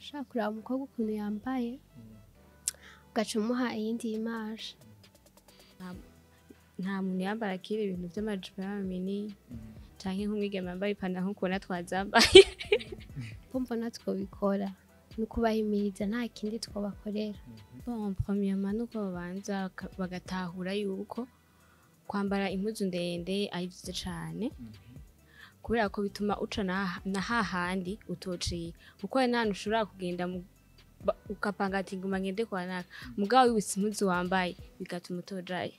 Ushaka kuraba umukobwa ukuntu yambaye, ugaca umuha iyindi image. Nta muntu yambara kera ibintu vy'amajipo y'amamini canke nk'umwigeme yambaye ipantaro nk'uko ubona twazambaye. Ko mbona twobikora ni ukubahimiriza, nta kindi twobakorera. Bon, premièrement nuko babanza bagatahura yuko kwambara impuzu ndende ari vyiza cane, kubera ko bituma uca na hahandi utociye, kuko hari n'ahantu ushobora kugenda ukapanga ati nguma ngende kwa naka, mugabo wibutse impuzu wambaye bigatuma utojayo.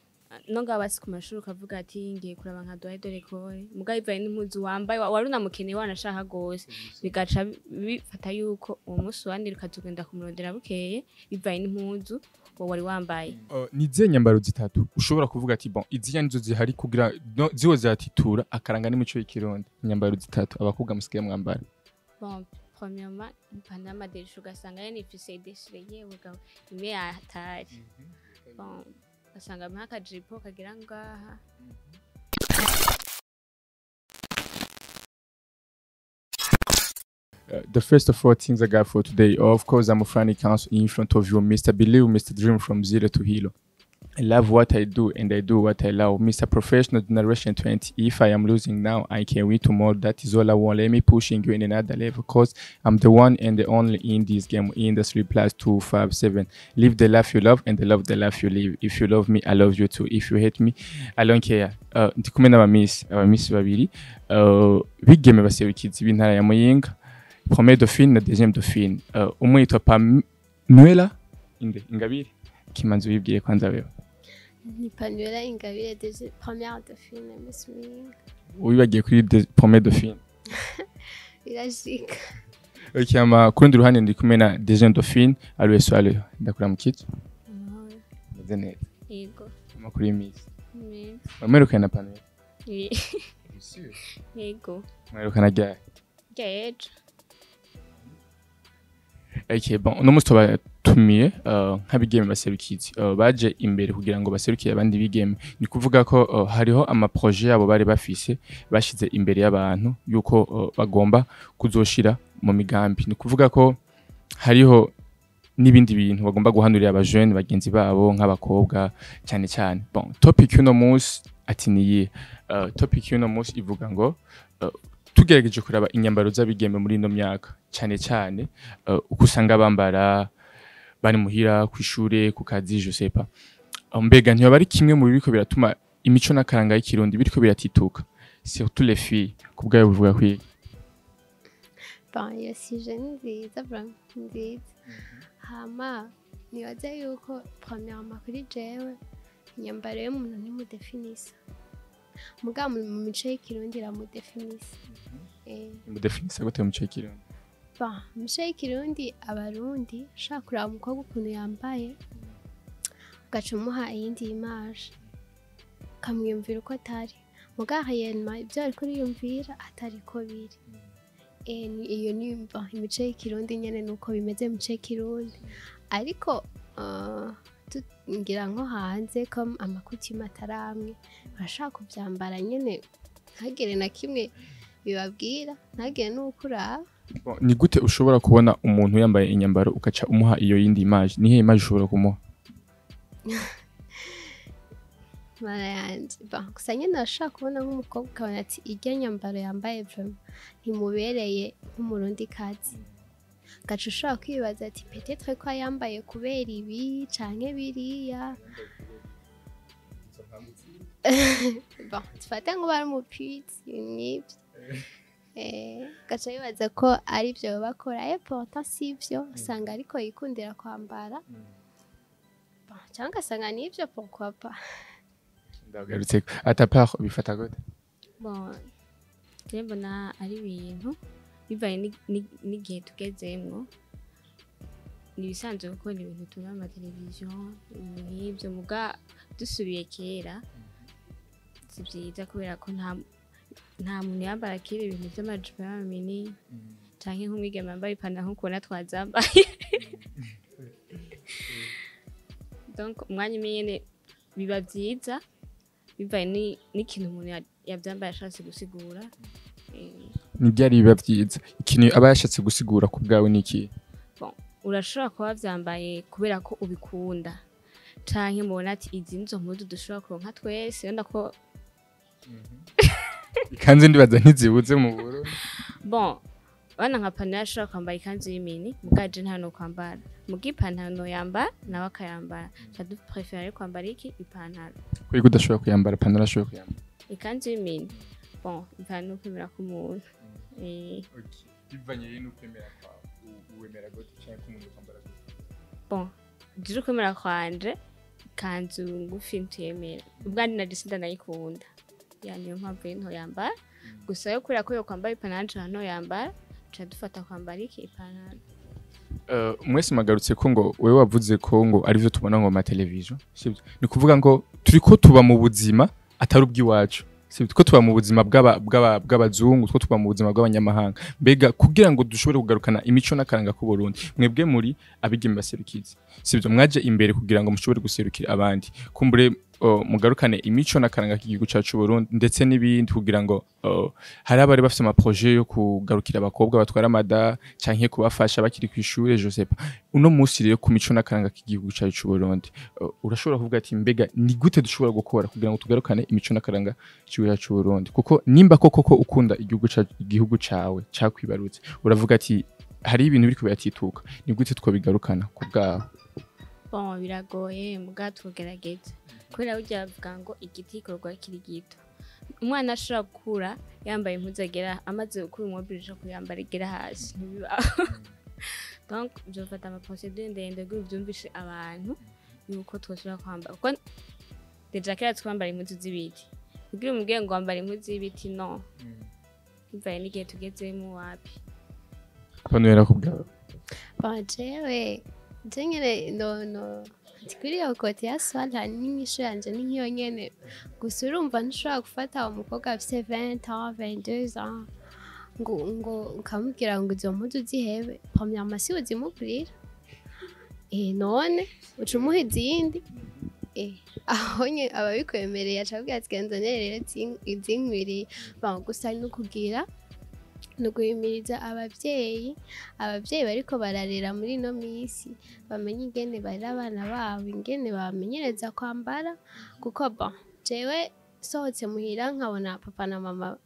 No ngaho basi ku mashuri ukavuga ati ngiye kuraba nka doyen de l'école, mugabo bivanye n'impuzu wambaye wari unamukeneye wanashaka gose, bigaca bifata yuko uwo munsi wandira ukazogenda kumurondera bukeye bivanye n'impuzu wowe wari wambaye. Ni izihe nyambaro zitatu ushobora kuvuga ati bon, iziya nizo zihari kugira no, ziho ziratitura akaranga n'imico y'ikirundi? Inyambaro zitatu abakobwa musigaye mwambara. Bon, premièrement ipantaro y'amadeshe, ugasanga nyene ifise ideshire, yewe gabo, imwe yatari. Bon, ugasanga nk'akajipo kagira ngaha. The first of four things I got for today, of course, I'm a Franny Council in front of you, Mr. Believe, Mr. Dream from zero to hero. I love what I do and I do what I love. Mr. Professional Generation 20. If I am losing now, I can win tomorrow. That is all I want. Let me pushing you in another level, because I'm the one and the only in this game industry plus 257. Live the life you love and love the life you live. If you love me, I love you too. If you hate me, I don't care. Ndi kumwe n'abamisi, abamisi babiri bigeme baserukizi b'intara ya Muyinga, première dauphine na deuxième dauphine. Umwe yitwa Panuela inde Ingabire. Kimanzi wibwiye kwanza wewe. Ni Panuela Ingabire, première dauphine Miss Muyinga. Wibagiye kuri première dauphine. Birashika. Okay, ama kurundi ruhande ndi kumwe na deuxième dauphine Aloes Aloes. Ndakuramukije. Amahoro. Meze neza. Yego. Amakuru y'imisi. Meza. Wamwerukana na Panuela? Yego. Mwerukana ryari? Rya ejo. Okay, bon, uno musi tubatumiye nk'abigeme baserukizi baje imbere kugira ngo baserukire abandi bigeme. Ni kuvuga ko hariho ama projet yabo bari bafise bashize imbere y'abantu yuko bagomba kuzoshira mu migambi. Ni kuvuga ko hariho n'ibindi bintu bagomba guhanurira aba jeunes bagenzi babo nk'abakobwa cyane cyane. Bon, topic y'uno musi ati niyi. Topic y'uno musi ivuga ngo tugerageje kuraba inyambaro z'abigeme muri ino myaka cyane cyane, uko usanga bambara bari muhira, kw'ishure, ku kazi, je sais pas. Mbega ntiyoba ari kimwe mu biriko biratuma imico n'akaranga y'ikirundi biriko biratituka, surtout les filles? Ku bwayo buvuga kwiga. Bon, iyo sujet ni nziza, vraiment ni nziza. Hama nibaza yuko premièrement kuri jewe inyambaro y'umuntu ntimudefinisa, mugabo mu mico y'ikirundi iramudefinisa. Mudefinisa gute mu mico y'ikirundi? Bon, mu mico y'ikirundi, abarundi ushaka kuraba umukobwa ukuntu yambaye, ugaca umuha iyindi image, ukamwiyumvira uko atari, mugabo réellement ibyo ariko uriyumvira atari ko biri. Iyo ni bon, imico y'ikirundi nyene nuko bimeze mu mico y'ikirundi. Ariko ngira nko hanze ko amakutime atari amwe, barashaka kuvyambara nyene ntagire na kimwe bibabwira, ntagire n'uko uraba. Bon, ni gute ushobora kubona umuntu yambaye inyambaro ukaca umuha iyo yindi image? Nihe image ushobora kumuha? Mana yanje. Bon, gusa nyene urashobora kubona nk'umukobwa ukabona ati irya nyambaro yambaye vraiment ntimubereye nk'umurundikazi, ugaca ushobora kwibaza ati peut-être ko yambaye kubera ibi canke biriya. Bon, dufate ngo bari umupitsi n'ibyo, ugaca wibaza ko ari byo bakora, et pourtant sivyo, usanga ariko yikundira kwambara. Bon, cyangwa ugasanga nibyo, pourquoi pas. Ndagarutse à ta part, ubifata gute? Bon, je mbona ari ibintu bivanye n'igihe tugezemwo, ni ibisanzwe kuko ni ibintu tubona mu mateleviziyo, ibintu nk'ibyo. Muga dusubiye kera si vyiza, kubera ko nta muntu yambara kera ibintu vy'amajipo y'amamini canke nk'umwigeme yambaye ipantaro nk'uko ubona twazambaye. Donc umwanya umwe nyene biba vyiza bivanye n'ikintu umuntu yavyambaye ashatse gusigura. Ni ryari biba vyiza? Ikintu aba yashatse gusigura ku bwawe ni ikihe? Bon. Urashobora kuba wavyambaye kubera ko ubikunda, canke mubona ati izi nizo mpuzu dushobora kuronka twese, wenda ko Ikanzu ndibaza ntizibuze mu Burundi. Bon, bana nka Panera ashobora kwambara ikanzu y'imini, mugaje nta no kwambara muga ipantaro noyambara, nawe akayambara, ca duprefera rero kwambara iki? Ipantaro. Kuko udashobora kuyambara, Panera ashobora kuyambara. Ikanzu y'imini, bon, ipantaro n'ukwemera k'umuntu. Bivanye rero n'ukwemera kwawe, wemera gute canke ko umuntu kwambara gute? Bon, jewe ukwemera kwanje, ikanzu ngufi ntiyemera, ubwandi naje sindanayikunda ya, niyo mpamvu rero ntoyambara. Gusa yo kubera ko yokwambara ipantaro nanje ntoyambara, ca dufata kwambara iki? Ipantaro. Mwese magarutse ko ngo wewe wavuze ko ngo arivyo tubona ngo ma television, sibyo? Ni kuvuga ngo turiko tuba mu buzima atari ubw'iwacu, sibyo? Ko tuba mu buzima bw'abazungu, two tuba mu buzima bw'abanyamahanga. Mbega kugira ngo dushobore kugarukana imico n'akaranga k'u Burundi, mwebwe muri abigeme baserukizi, sibyo? Mwaje imbere kugira ngo mushobore guserukira abandi, kumbure mugarukane imico n'akaranga k'igihugu cacu Burundi ndetse n'ibindi, kugira ngo hari abari bafite ama projet yo kugarukira abakobwa batwara amada canke kubafasha bakiri kw'ishure, je sais pas. Uno munsi rero ku mico n'akaranga k'igihugu cacu Burundi, urashobora kuvuga ati mbega ni gute dushobora gukora kugira ngo tugarukane imico n'akaranga k'igihugu cacu Burundi? Kuko nimba koko ko ukunda igihugu cawe cakwibarutse, uravuga ati hari ibintu biriko biratituka, ni gute twobigarukana ku bwawe? Bon, biragoye, muga tugerageza, kubera burya bavuga ngo igiti gikorwa kiri gito. Umwana ashobora gukura yambaye impuzu agera, amaze gukura umwobirije kuyambara igera hasi, ntibibaho. Donc vyofata ama procédure ndende kugira uvyumvishe abantu yuko twoshobora kwambara, kuko déjà kera twambara impuzu z'ibiti. Kugira umubwire ngo wambara impuzu y'ibiti, no bivanye n'igihe tugezemo, wapi. Panwera, ku bwawe? Bon, jewe je nyene no kuri iyo côté ya swala, n'inyishu yanje ni nk'iyo nyene. Gusa urumva ntushobora gufata umukobwa afise 20 ans, 22 ans, ngo ukamubwira ngo izo mpuzu zihebe. Premièrement, si uzimugurira, none uca umuha izindi. Aho nye aba bikwemereye, aca abwira ati genza rero izinkwiriye. Bon, gusa ni ukugira ni uguhimiriza abavyeyi bariko bararera muri ino minsi, bamenye ingene barera abana babo, ingene babamenyereza kwambara. Kuko bon, jewe sohotse muhira nkabona papa na mama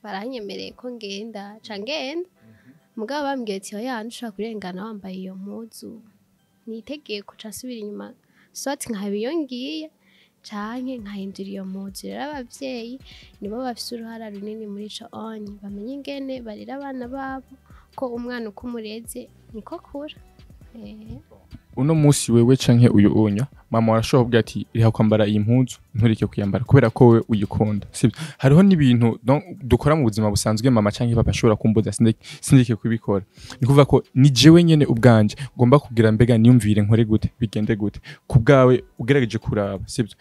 baranyemereye ko ngenda, ca ngenda. Mugabo bambwiye ati oya, ntushobora kurengana wambaye iyo mpuzu, nitegeye kuca nsubira inyuma, soit nkaba iyo ngiye canke nkahindura iyo mpuzu. Rero abavyeyi nibo bafise uruhara runini muri ico onye, bamenye ingene barera abana babo, ko umwana uko umureze niko akura. Uno munsi wewe canke uyu unya mama arashobora kuvuga ati riha kwambara iyi mpuzu, ntureke kuyambara kubera ko wewe uyikunda, sibyo? Hariho n'ibintu donc dukora mu buzima busanzwe, mama canke papa ashobora kumbuza sindeke kubikora. Ni kuvuga ko ni jewe nyene ubwanje ngomba kugira mbega niyumvire nkore gute, bigende gute. Ku bwawe ugerageje kuraba, sibyo,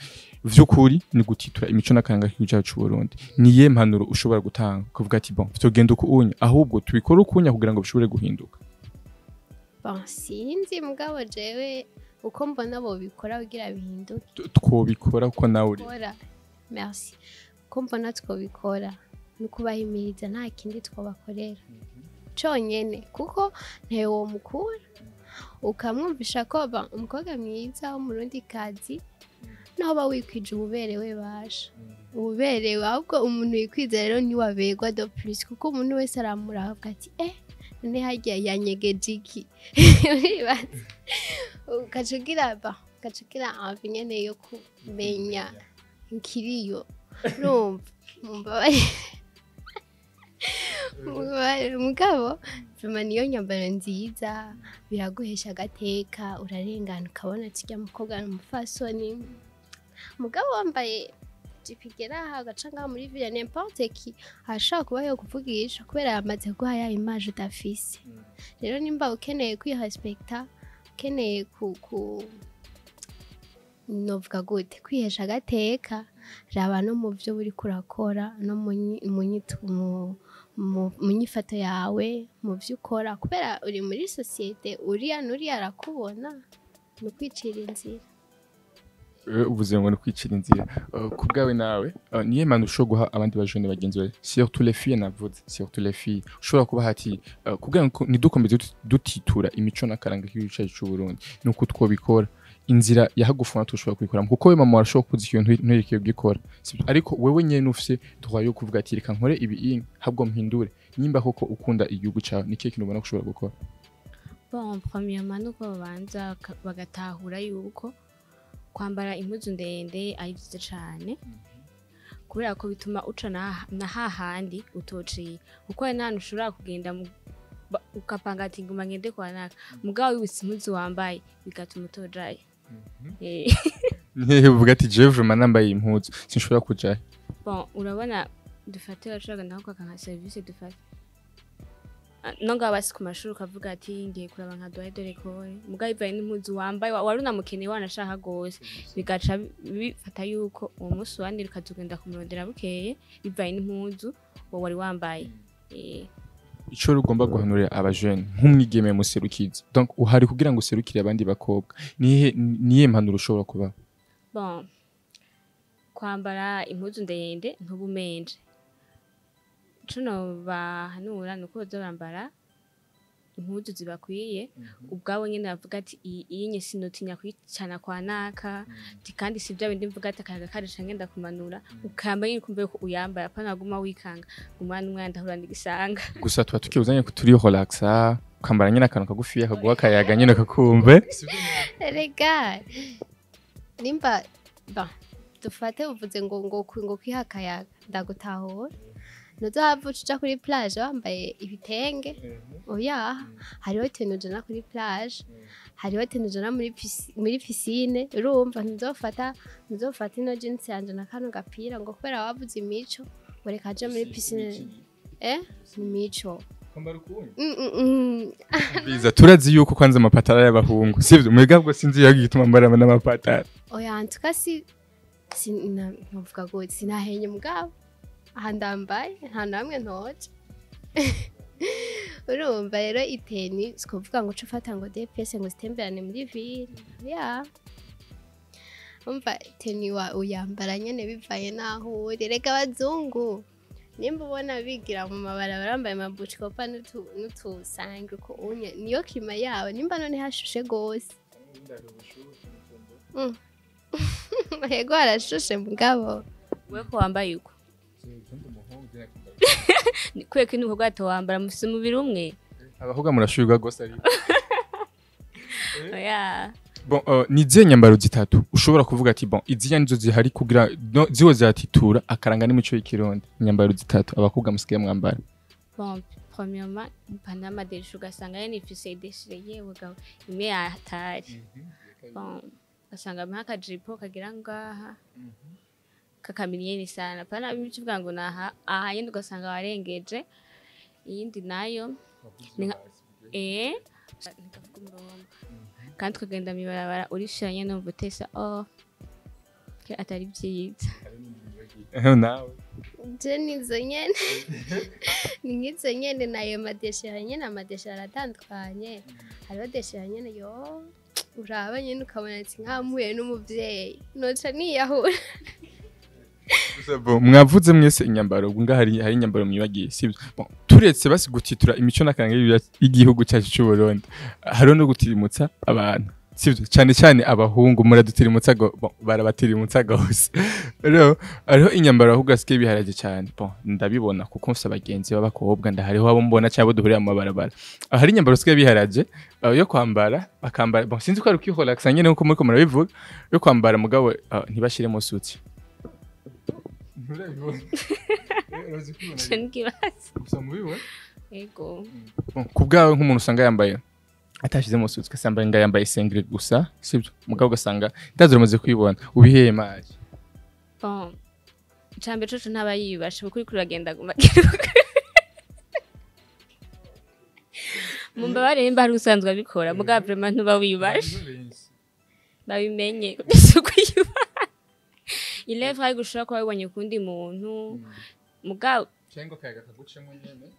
vy'ukuri ni gutitura imico n'akaranga k'igihugu cyacu c'u Burundi, niye mpanuro ushobora gutanga kuvuga ati bon, vyogenda uku unya, ahubwo tubikore ukunya kugira ngo bishobore guhinduka? Bon, sinzi, mugabo jewe uko mbona bobikora kugira bihinduke, Twobikora kuko nawe uri kora, merci, uko mbona twobikora ni ukubahimiriza, nta kindi twobakorera conyene, kuko ntawe womukura ukamwumvisha ko ba umukobwa mwiza w'umurundikazi naho uba wikwije ububerewe, basha ububerewe. Ahubwo umuntu wikwiza rero ntiwaberwa de plus, kuko umuntu wese aramuraba avuga ati none harya yanyegeje iki? Uribaza ugaca ugira ba ugaca ugira envie nyene yo kumenya ikiriyo. Urumva, mumbabarire. Mumbabarire, mugabo vraiment niyo nyambaro nziza, biraguhesha agateka, urarengana ukabona ati urya mukobwa ni umupfasoni. Mugabo wambaye jipo igera aha, ugaca ngaha muri ville, n'importe qui arashobora kuba yokuvugisha kubera yamaze kuguha ya image udafise. Rero nimba ukeneye kwirespekta, ukeneye ku novuga gute, kwihesha agateka, raba no mu vyo uriko urakora, no mu nyifato yawe, mu vyo ukora, kubera uri muri société, uriya n'uriya arakubona, ni ukwicira inzira. Uvuze ngo ni kwicira inzira. Ku bwawe nawe, niye manu ushobora guha abandi bajene bagenzi bawe, surtout les filles, navuze surtout les filles, ushobora kubaha ati kugira ngo ntidukomeze dutitura imico n'akaranga k'igihugu cyacu cy'u Burundi, nuko twobikora inzira yahagufu natwe ushobora kuyikoramo, kuko we mama warashobora kuzi ikintu ntureke ugikora. Sibyo? Ariko wewe nyene ufise droit yo kuvuga ati reka nkore ibi iyi habwo mpindure. Nimba koko ukunda igihugu cyawe, ni ikihe kintu ubona ko ushobora gukora? Bon, premièrement nuko babanza bagatahura yuko kwambara impuzu ndende ari vyiza cane, kubera ko bituma uca na hahandi utociye, kuko hari n'ahantu ushobora kugenda ukapanga ati nguma ngende kwa naka, mugabo wibutse impuzu wambaye bigatuma utojayo. Nihe uvuga ati jewe vraiment nambaye iyi mpuzu sinshobora kujayo? Bon, urabona dufate urashobora naho kwaka nka service, dufate no ngaho basi ku mashuri, ukavuga ati ngiye kuraba nka doyen de l'école, mugabo bivanye n'impuzu wambaye wari unamukeneye wanashaka gose, bigaca bifata yuko uwo munsi wandira ukazogenda kumurondera bukeye, bivanye n'impuzu wowe wari wambaye. Ico rero ugomba guhanurira abajene nk'umwigeme muserukizi, donc uhari kugira ngo userukire abandi bakobwa, nihe mpanuro ushobora kubaha? Bon, kwambara impuzu ndende ntubumenje, ico nobahanura nuko boza barambara impuzu zibakwiye ubwabo nyene, bavuga ati iyi nye sinotinya kuyicana kwa naka, ati kandi si bya bindi mvuga ati akayaga karisha ngenda kumanura, ukambara nyene ukumva yuko uyambaye, apana guma wikanga umwana umwana ndahura n'igisanga. Gusa tuba tukibuzanye ko turi relaxa, ukambara nyine akantu kagufiya kaguha akayaga nyine kakumve. Rega nimba ba dufate uvuze ngo kwiha akayaga, ndagutahura, ntuzohava uca kuri plage wambaye ibitenge, oya. Hariho tenue ujana kuri plage, hariho tenue ujana muri piscine. Urumva ntuzofata ino jeans yanje na kano gapira ngo kubera wavuze imico ngo reka aje muri piscine, ni mico. Biza turazi yuko kwanza amapatara y'abahungu, sivyo? Mwebwe bwo sinzi yagiye gituma mbara n'amapatara. Oya, en tout cas si nkavuga ngo sinahenye, mugabo aha ndambaye nta namwe ntoje. Urumva rero i tenue sikuvuga ngo uce ufata ngo deux pièces ngo zitemberane muri ville ya. Umva, tenue wa uyambara nyene bivaye n'aho uri. Reka abazungu nimba ubona bigira mu mabarabara bambaye amabucikopa n'utusange uko unye, niyo climat yabo. Nimba none hashushe gose. Yego, harashushe mugabo. We ko wambaye uko kubera ko nuko bwato wambara mufise umubiri umwe. Abakobwa murashurirwa gose ariko. Oya. Bon, ni izihe nyambaro zitatu ushobora kuvuga ati bon, iziya nizo zihari kugira no, ziho ziratitura akaranga n'imico y'ikirundi? Inyambaro zitatu abakobwa musigaye mwambara. Bon, premièrement panama déchiré, ugasanga yene ifise déchiré, yewe gabo, imwe yahatari. Bon, ugasanga nk'akajipo kagira ngaha kakaminiyeni sana, pana imico uvuga ngo naha aha nyene, ugasanga warengeje. Iyindi nayo ni nikavuga umurongo, kandi tukagenda mw'ibarabara urishira nyene numva utesa, oh, ke atari vyiza. Nawe? Je nizo nyene, ni nk'izo nyene nayo ma déchiré nyene. Ama déchiré aratandukanye. Hariho déchiré nyene yo uraba nyene ukabona ati nkamuye n'umuvyeyi noca niyahura. Gusa bon, mwavuze mwese inyambaro, ubwo ngaha hari inyambaro mwibagiye, sibyo? Bon, turetse basi gutitura imico n'akaranga y'igihugu cyacu cy'u Burundi, hariho no gutirimutsa abantu, sibyo? Cyane cyane abahungu muradutirimutsa go, bon, barabatirimutsa gose. Rero hariho inyambaro ahubwo asigaye biharage cyane. Bon, ndabibona kuko mfise abagenzi b'abakobwa, ndahariho abo mbona cyangwa abo duhurira mu mabarabara. Hari inyambaro usigaye biharage yo kwambara, bakambara, bon, sinzi ko ari ukwiholaxa nyene nkuko muriko murabivuga, yo kwambara mugabo ntibashiremo soutien. Ico n'ikibazo. Gusa mubibona. Yego. Bon, ku bwawe nk'umuntu usanga yambaye atashizemo soutien, ugasanga nga yambaye singlet gusa, sibyo? Mugabo ugasanga ndazi uramaze kwibona, ubiheye maji? Bon, icambere coco ntaba yiyubashe, kuko uriko uragenda guma kiruka. Mumbabarire nimba hari usanzwe abikora, mugabo vraiment ntuba wiyubashe, babimenye si ukwiyubaha. Il est vrai que ushobora kuba wibonye kundi muntu, mugabo cyangwa akayaga kagucemo nyene.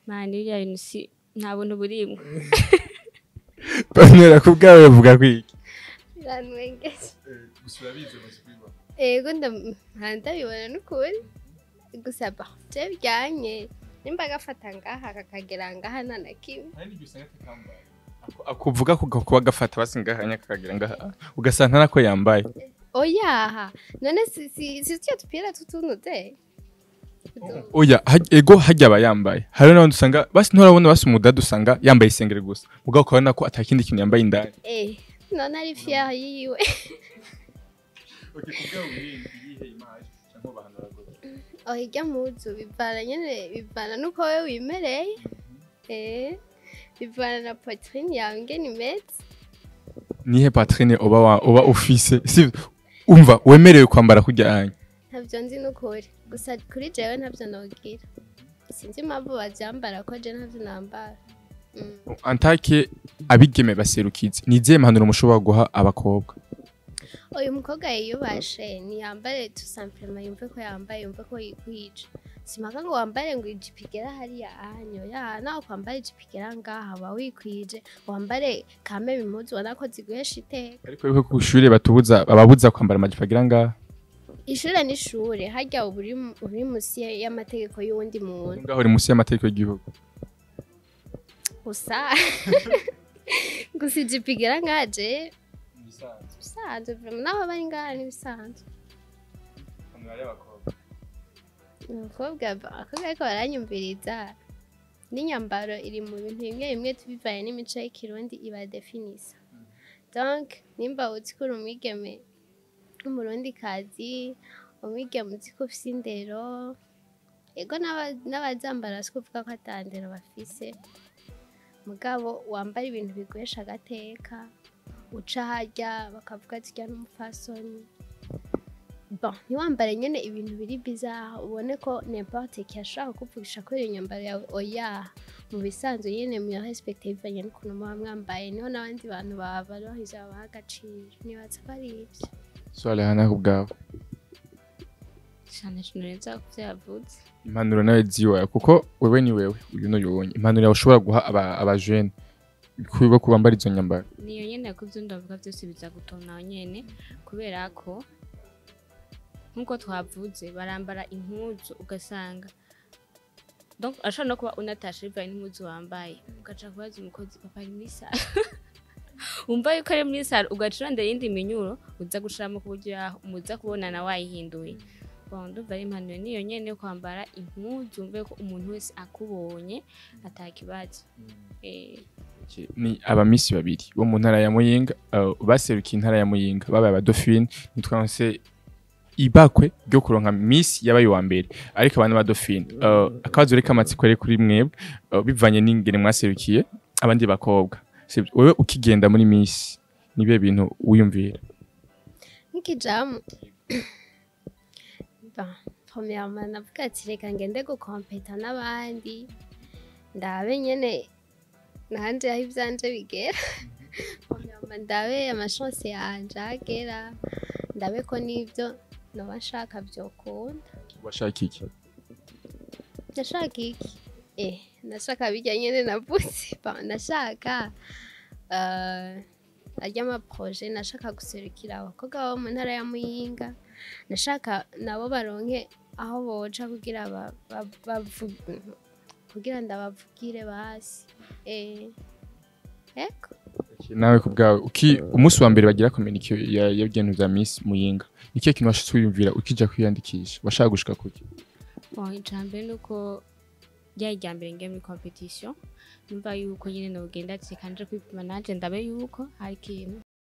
Mani, biriya bintu si nta buntu burimwo. Pamela, ku bwawe bavuga kwiki? Biranwengeje. Gusa urabizi, umaze kubibona? Ego, ndabibona n'ukuri. Gusa ba je bijyanye nimba agafata ngaha kakagera ngaha, nta na kimwe. Hari n'igihe usanga atakambaye. Akuvuga ko kuba gafata basi ngaha nyaka kakagira ngaha, ugasanga ntanako yambaye. Oyaha, none si tujya tupira tutunuze? Oya, ego, harya aba yambaye. Hari n'abandi usanga basi nturabona basi umudada usanga yambaye isengeri gusa, mugabo ukabona ko atakindi kintu yambaye indani. Eh, none ari fier yiwe. Okay, kubwa iyihe image cyangwa bahanura gute? Oh, irya mpuzu bivana nyene, bivana nuko wewe wimereye, bivana na poitrine yawe ingene imeze. Nihe poitrine uba ufise si umva wemerewe kwambara kurya anya? Ntavyo nzi n'ukuri, gusa kuri jewe ntavyo nogira. Sinzi impamvu bavyambara, ko je ntavyo nambara. Antake abigeme baserukize, ni izihe mpanuro mushobora guha abakobwa? Uyu mukobwa yiyubashe, ntiyambare tout simplement, yumve ko yambaye, yumve ko yikwije. Simpaka ngo wambare ngo ijipo igera hariya anyo ya, nawe kwambara ijipo igera ngaha uba wikwije. Wambare kame impuzu ubona ko ziguhesha iteka. Ariko yuko ku ishure batubuza, bababuza kwambara amajipo agira ngaha. Ishure n'ishure, harya uba uri musi y'amategeko y'uwundi muntu. Ngaho uri musi y'amategeko y'igihugu. Gusa ijipo igera ngaha je bisanzwe vraiment, naho bari ngaha n'ibisanzwe. Abakobwa ariko baranyumviriza, n'inyambaro iri mu bintu bimwe bimwe tubivanye n'imico y'ikirundi iba definisa. Donc nimba uzi ko uri umwigeme w'umurundikazi, umwigeme uzi ko ufise indero, ego, n'abazambara si kuvuga ko ata ndero bafise, mugabo wambara ibintu biguhesha agateka, uca harya bakavuga ati urya n'umupfasoni. Bon, ntiwambare nyene ibintu biri bizarre, ubone ko n'importe qui ashobora kukuvugisha kubera imyambaro yawe. Oya, mu bisanzwe nyene muya respecte bivanye n'ukuntu muba mwambaye, niho n'abandi bantu babarohiza babaha agaciro. Nibaza ko ari ivyo. Swale, hana ku bwawe? Cyane sinorenza kuvyo yavuze. Impanuro nawe ziwawe, kuko wewe ni wewe, uyu n'uyubonye, impanuro yawe ushobora guha aba jeunes kuba kubambara izo nyambaro? Niyo nyene, kuvyo ndavuga vyose biza gutona nyene, kubera ko nkuko twavuze barambara impuzu ugasanga donc ashobora no kuba unatashe bivanye n'impuzu wambaye, ugaca kubaza umukozi: "Papa ari muri salon?" Wumva yuko ari muri salon, ugaca urondera iyindi minyuro uza gushiramo ku buryo yaho muza kubonana wayihinduye. Bon, ndumva ari impanuro niyo nyene yo kwambara impuzu wumve ko umuntu wese akubonye atakibazo. Ni abamisi babiri bo mu ntara ya Muyinga, baserukiye intara ya Muyinga, babaye abadauphine. Ntitwanse ibakwe ryo kuronka miss yabaye uwa mbere, ariko abantu ba dauphine, akabazo reka amatsiko ari kuri mwebwe, bivanye n'ingene mwaserukiye abandi bakobwa. Sivyo? Wewe ukigenda muri miss, nibihe bintu wiyumvira? Nkijamu, bon, premièrement navuga ati reka ngende gukompeta n'abandi, ndabe nyene nanje aho ivyanje bigera. Premièrement ndabe amachance yanje aho agera, ndabe ko n'ivyo noba nshaka vyokunda. Washaka iki? Ndashaka iki? Ndashaka bijya nyene navuze. Bon, ndashaka arya amaprojet, nashaka guserukira abakobwa bo mu ntara ya Muyinga, nashaka nabo baronke aho boca kugira kugira ndabavugire basi, eko. Nawe ku bwawe, uki umunsi wa mbere bagira communiqué ya bintu vya Miss Muyinga, nikihe kintu washitse wiyumvira ukija kwiyandikisha? Washaka gushika kuki? Bon, icambere nuko ryari irya mbere ngiye muri compétition, numva yuko nyene nogenda ati kanje kwipima nanje ndabe yuko hari ikintu.